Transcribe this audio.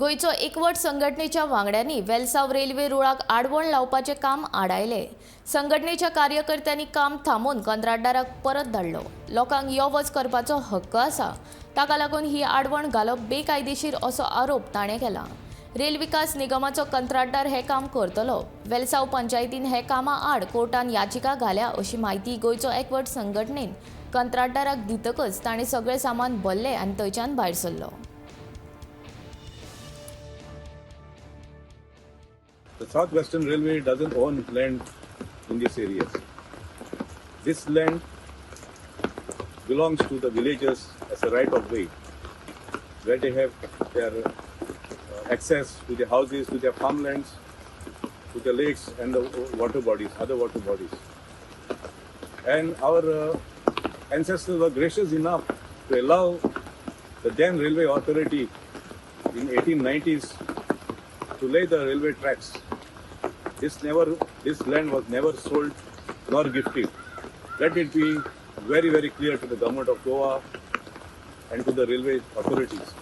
गोंयचो एकवट संघटनेच्या वांगड्यांनी वेलसाव रेल्वे रुळाक आडवण लावपाचें काम आडायलें. संघटनेच्या कार्यकर्त्यांनी काम थांबोवन कंत्राटदाराक परत धाडलो. लोकांक यो वच करपाचो हक्क आसा, ताका लागून ही आडवण घालप बेकायदेशीर असो आरोप ताणें केला. रेल विकास निगमाचो कंत्राटदार हें काम करतलो. वेलसाव पंचायतीन हे कामा आड कोर्टान याचिका घाल्या अशी म्हायती गोंयचो एकवट संघटनेन कंत्राटदाराक दितकच ताणें सगळें सामान भरलें आनी थंयच्यान भायर सरलो. The South Western Railway doesn't own land in this area. This land belongs to the villagers as a right of way, where they have their access to their houses, to their farmlands, to the lakes and the water bodies, other water bodies. And our ancestors were gracious enough to allow the then railway authority in 1890s to lay the railway tracks. This land was never sold nor gifted. Let it be very, very clear to the government of Goa and to the railway authorities.